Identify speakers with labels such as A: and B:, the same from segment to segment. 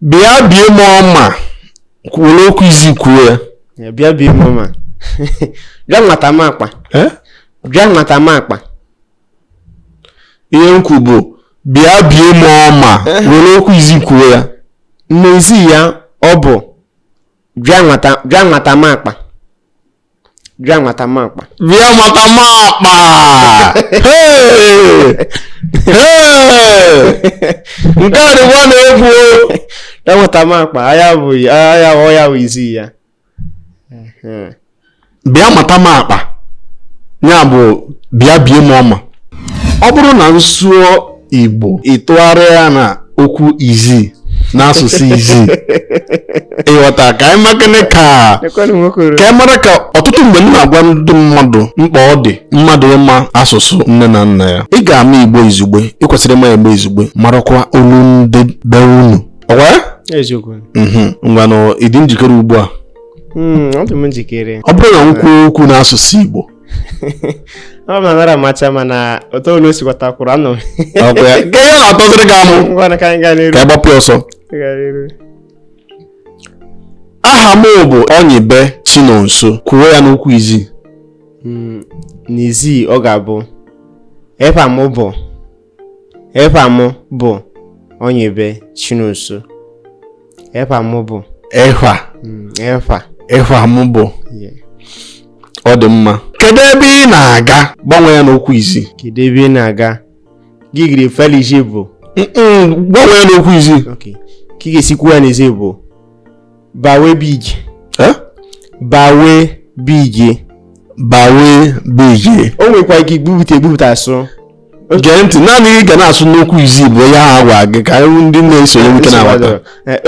A: Bịa bie m ọma. Were okwu Izii kwuo ya.
B: Ya, bịa bie m ọma. Bịa nwata m akpa.
A: Eh?
B: Bịa nwata m akpa.
A: Ihe m kwu bụ bịa bie m ọma. Were okwu Izii kwuo ya.
B: N'ezi ya, ọ bụ bịa nwata m akpa. Bịa nwata m akpa.
A: Bịa mata m akpa. Hey! Hey! Nke a dịkwa na-egwu o.
B: Bịa nwata m akpa, aya bụ aya ọ ya bụ Izii ya. Ehe.
A: Bịa mata m akpa, ya bụ bịa bie m ọma. Ọ bụrụ na m sụọ Igbo, ị tụgharịa ya na okwu Izii, n'asụsụ Izii, ịghọta ka anyị makene ka
B: Ekwenụ nwokoro.
A: ka anyị mara ka ọtụtụ mgbe m na-agwa ndị mmadụ mkpa ọ dị mmadụ ịma asụsụ nne na nna ya. Ị ga-ama Igbo izugbe, ị kwesịrị ịma Igbo izugbe, marakwa olu ndị be unu. Ọkwa ya?
B: Eziokwu.
A: Ngwanụ, ị dị njikere ugbu a?
B: Ọ dị m njikere.
A: Ọ bụrụ na m kwuo okwu n'asụsụ Igbo,
B: Ọ bụ na nara amacha, mana otu olu sikwatakwuru anọ m.
A: Ọkwa ya nke ihe na-atọziri gị amụ?
B: Ngwanụ, ka anyị gaa n'iru.
A: Ka anyị gbapụ ya ọsọ.
B: Gaa n'iru.
A: Aha m bụ Onyibe Chinonso. Kwuo ya n'okwu Izii.
B: N'Izii ọ ga-abụ Efa mụ bụ Onyibe Chinonso. Efa mụ bụ
A: Efa.
B: Efa.
A: Efa m bụ.
B: Yeah.
A: Ọ dị mma. Kedu ebe ị na-aga? Gbanwee ya n'okwu Izii.
B: Kedu ebe ị na-aga? Gị giri feliji bụ
A: Gbanwee ya n'okwu Izii.
B: Okay. Ka ị ga-esikwu ya n'Izii bụ bawe big.
A: Eh?
B: Bawe big.
A: Bawe bije.
B: O nwekwa ike igbupụta egbupụta asụ.
A: Gee ntị, naanị ị ga na-asụ n'okwu Izii bụ onye ahụ agwa gị ka ndị na-esonye nwoke na-aghọta.
B: E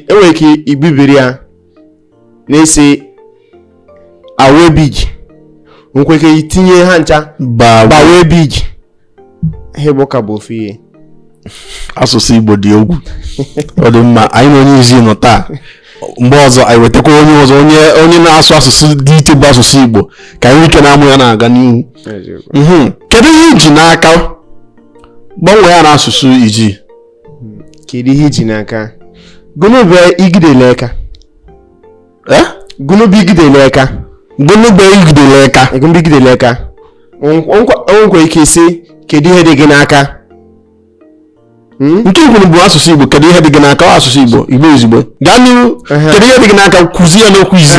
B: nwere ike igbubiri ya na-ese awe big, nwekwa ike itinye ha ncha.
A: Bawe.
B: Bawe big, ihe bụ ka bụ ofu ihe.
A: Asụsụ Igbo dị egwu. Ọ dị mma, anyị na onye Izii nọ taa. Mgbe ọzọ anyị wetakwa onye ọzọ, onye na-asụ asụsụ dị iche bụ asụsụ Igbo, ka anyị nwee ike na-amụ ya na-aga n'ihu. Kedu ihe iji n'aka? Gbanwee ya n'asụsụ Izii.
B: Kedu ihe iji n'aka? Gụnụ bụ igidele aka?
A: Eh?
B: Gụnụ bụ igidele aka?
A: Gụnụ bụ igidele aka?
B: Gụnụ bụ igidele aka? O nwekwa ike isi kedu ihe dị gị n'aka?
A: Nke i kwuru bụ asụsụ Igbo. Kedu ihe dị gị n'aka? Ọ asụsụ Igbo, Igbo izugbe. Gaa n'ihu. Kedu ihe dị gị n'aka? Kwuzie ya n'okwu Izii.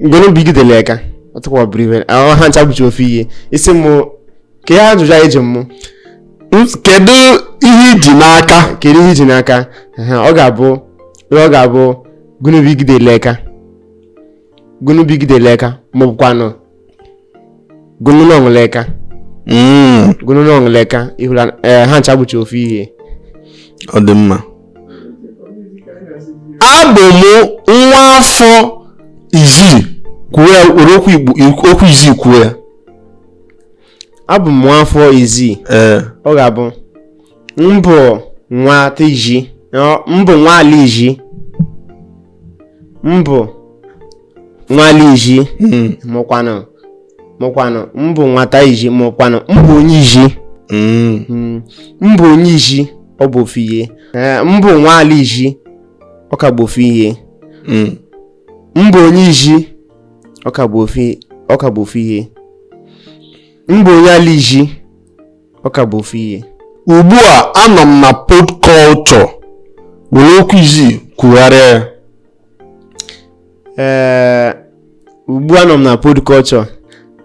B: Gụnụ bụ igidele aka? Ọtụkwa buru ibe ahụ ha ncha bụcha ofu ihe. Isi mụ ka ihe ajụjụ anyị ji mụ.
A: Kedu ihe iji n'aka?
B: Kedu ihe iji n'aka? Ọ ga-abụ gụnụ bụ igidele aka, gụnụ bụ igidele aka, ma ọ bụkwanụ gụnụ n'ọṅụlụ aka. Gụnụ n'ọṅụlụ aka, ịhụla ee, ha ncha bụcha ofu ihe.
A: Ọ dị mma. Abụ m nwa afọ Izii. Kwuo ya, were okwu Igbo, okwu Izii kwuo ya.
B: Abụ m nwa afọ Izii.
A: Ee.
B: Ọ ga-abụ mbụ nwata Izii, mbụ nwa ala Izii, mbụ nwa ala Izii, mụkwanụ mbụ nwata Izii, mụkwanụ mbụ onye Izii. Mbụ onye Izii, ọ bụ ofu ihe. Mbụ nwa ala Izii, ọ ka bụ ofu ihe. Mbụ onye Izii, ọ ka bụ ofu ihe. Mbụ onye ala Izii, ọ ka bụ ofu ihe.
A: Ugbu a anọ m na Pod Culture. Were okwu Izii kwugharịa ya.
B: Ee, ugbu a nọ m na Pod Culture.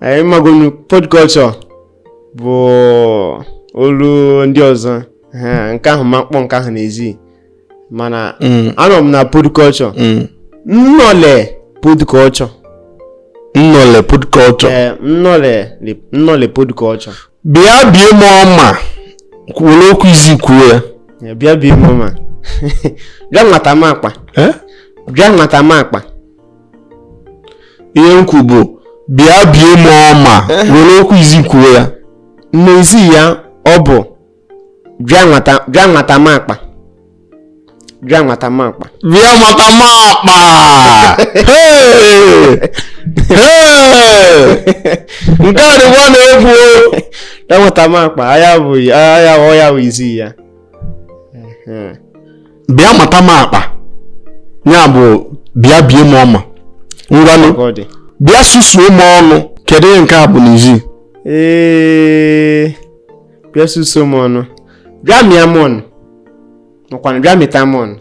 B: Ee, ịmagonu Pod Culture bụ olu ndị ọzọ. Ee, nke ahụ ma mkpọ nke ahụ n'ezi, mana anọ m na Pod Culture. Nnọle Pod Culture.
A: Nnọle Pod Culture.
B: Ee, nnọle Pod Culture.
A: Bịa bie m ọma. Were okwu Izii kwuo ya.
B: Ee, bịa bie m ọma. Bịa nwata m akpa.
A: Eh?
B: Bịa nwata m akpa.
A: Ihe m kwu bụ bịa bie m ọma. Were okwu Izii kwuo ya.
B: N'ezi ya, ọ bụ bịa nwata m akpa. Bịa nwata m akpa.
A: Bịa mata m akpa. Hey! Hey! Nke a dịkwa na-egwu o.
B: Bịa nwata m akpa, aya bụ aya ọ ya bụ Izii ya. Ehe.
A: Bịa mata m akpa, ya bụ bịa bie m ọma. Ngwanụ,
B: Ka ọ dị.
A: bịa susuo m ọnụ. Kedu ihe nke a bụ n'Izii?
B: Ee, bịa susuo m ọnụ, bịa mịa m ọnụ, makwanụ bịa mịta m ọnụ.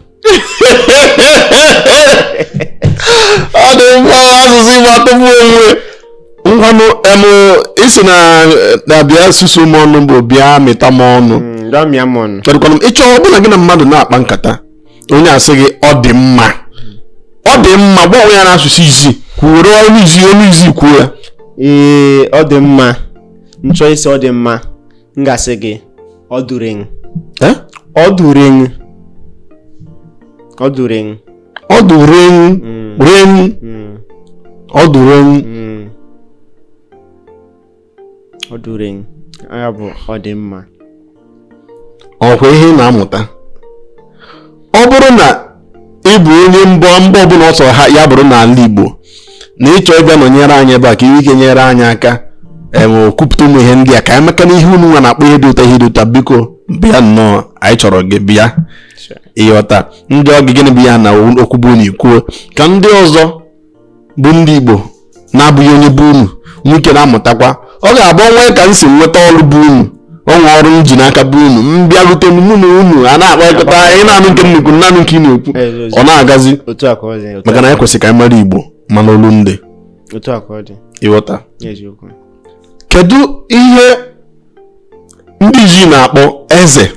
A: Ọ dị mma, asụsụ Igbo atọgbu onwe. Ngwanụ, em ị sị na bịa susuo m ọnụ bụ bịa mịta m ọnụ.
B: Bịa mịa m ọnụ.
A: Kedụkwanụ ị chọọ, ọ bụrụ na gị na mmadụ na-akpa nkata, onye asị gị ọ dị mma, ọ dị mma, gwa onwe ya n'asụsụ Izii, kwuoro ọnụ Izii, ọnụ Izii kwuo ya.
B: Ee, ọ dị mma. M chọọ ịsị ọ dị mma, m ga-asị gị ọ dụrụ.
A: Eh?
B: Ọ dụrụ. Ọ dụrụ.
A: Ọ dụrụ. Ren. Ọ dụrụ.
B: Ọ dụrụ. Ya bụ ọ dị mma.
A: Ọkwa ihe ị na-amụta, ọ bụrụ na ị bụ onye mbọ mba ọbụla ọ sọrọ ha ya bụrụ n'ala Igbo, na ịchọ ịbịa nọnyere anyị ebe a ka ị nwee ike nyere anyị aka em kwupụta ụmụ ihe ndị a, ka anyị maka na ihe unu nwa na-akpọ ihe dị ụtọ, ihe dị ụtọ, biko bịa nnọọ, anyị chọrọ gị bịa. Ịghọta ndị ọ gị gịnị bụ ya na okwu bụ unu ikwuo, ka ndị ọzọ bụ ndị Igbo na-abụghị onye bụ unu nwee ike na-amụtakwa. Ọ ga-abụ onwe ka m si nweta ọrụ bụ unu, onwe ọrụ m ji n'aka bụ unu, m bịarute m mụ na unu a na-akpakọta, ị na-anụ nke m na-ekwu, naanụ nke ị na-ekwu, ọ na-agazi.
B: Otu a ka ọ dị. Otu
A: maka na anyị kwesịrị ka anyị mara Igbo mana olu ndị.
B: Otu a ka ọ dị.
A: Ịghọta?
B: Eziokwu.
A: Kedu ihe ndị Izii na-akpọ eze?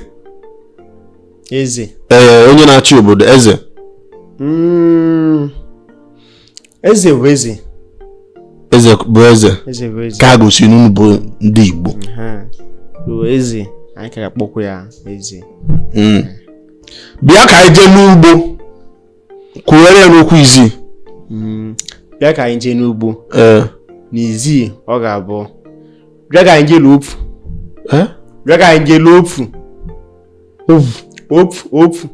B: Eze?
A: Ee, onye na-achị obodo, eze.
B: Eze bụ eze.
A: Eze bụ eze.
B: Eze bụ eze.
A: Ka a gosi na unu bụ ndị Igbo.
B: Bụ eze, anyị ka ga-akpọkwa ya eze.
A: Bịa ka anyị jee n'ugbo, kwugharịa ya n'okwu Izii.
B: Bịa ka anyị jee n'ugbo.
A: Ee.
B: N'Izii ọ ga-abụ bịa ka anyị jee l'ofu.
A: Eh?
B: Bịa ka anyị jee l'ofu.
A: Ofu.
B: Ofu, ofu.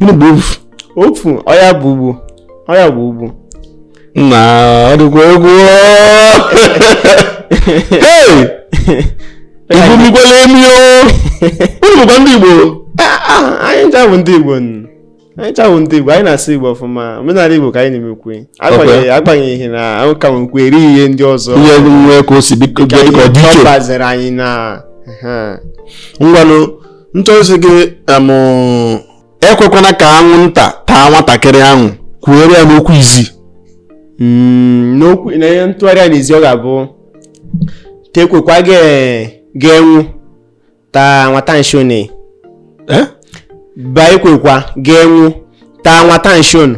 A: Gịnị bụ ofu?
B: Ofu, ọya bụ ugbo. Ọya bụ ugbo.
A: Na ọ dịkwa egwu. Hey! Igbumikwala emi o! Unu bụkwa ndị Igbo.
B: Anyị ncha bụ ndị Igbo. Anyị ncha bụ ndị Igbo. Anyị na-asụ Igbo ọfụma. Omenala Igbo ka anyị na-emekwe. Agbanyeghị na anyị ka nwekwe eri ihe ndị ọzọ.
A: Ihe nwee ka o si dị ka ọ dị iche.
B: Ọ gbaziri anyị na.
A: Ngwanụ, nchọsị gị ekwekwana ka anwụnta taa nwatakịrị ahụ, kwuere ya n'okwu Izii.
B: N'okwu na ihe ntụgharị ya n'Izii ọ ga-abụ tekwekwa ga-enwu taa nwata nshone.
A: Eh?
B: Ba ekwekwa ga-enwu taa nwata nshone.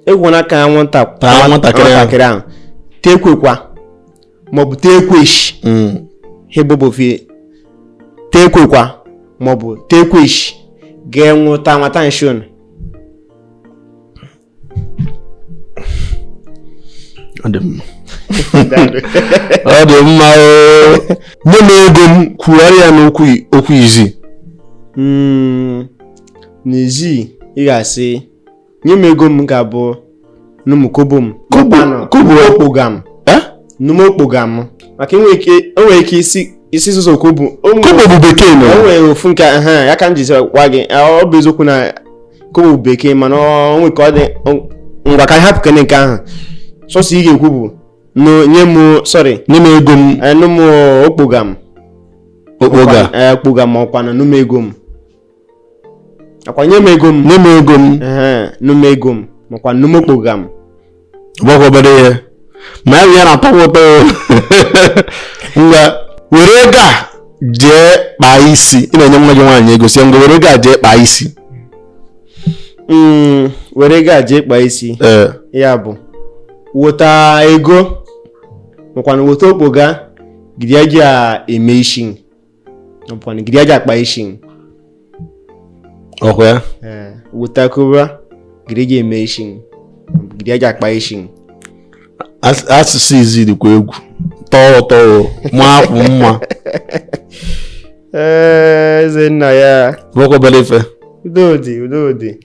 B: Ekwekwana ka anwụnta
A: taa nwatakịrị
B: ahụ, tekwekwa maọbụ tekweshi. Hebobofie tekwekwa maọbụ tekweshi ga-enwu taa nwata nshone.
A: Ọ dị mma, ọ dị mma. Nye m ego m, kwugharịa ya n'okwu okwu Izii.
B: N'Izii ị ga-asị nye m ego m ga-abụ numukobo m.
A: Kobo
B: okpoga m. Numokpoga m, maka enwere ike isi sọsọ kobo.
A: Kobo bụ bekee na
B: o nwere ofu nke ya ka m ji gwa gị, ọ bụ eziokwu na kobo bụ bekee, mana o nwere ka ọ dị. Ngwa, ka anyị hapụ kene nke ahụ. Sọsọ ị ga-ekwu bụ nye m, sorry,
A: nye m ego m.
B: Nụ m okpoga m.
A: Okpoga.
B: Okpoga m, ọkwa na nụ m ego m, akwa nye m ego m.
A: Nye m ego m.
B: Nụ m ego m, makwa nụ m okpoga m.
A: Gbakwa obere ihe ma ya bụ ya na-atọ m ụtọ. Ngwa, were ego a jee kpaa isi. Ị na-enye nwa gị nwaanyị ego, si ngwa, were ego a jee kpaa isi.
B: Were ego a jee kpaa isi. Ya bụ weta ego, makwanụ weta okpoga gidi eji eme isi, makwanụ gidi eji akpa isi.
A: Ọkwa ya?
B: Weta koba gidi eji eme isi, gidi eji akpa isi.
A: Asụsụ Izii dịkwa egwu, tọọ ụtọ, maa akwụ mma.
B: Ee, eze nna ya.
A: Bụkwa obere ife.
B: Udo dị, udo dị.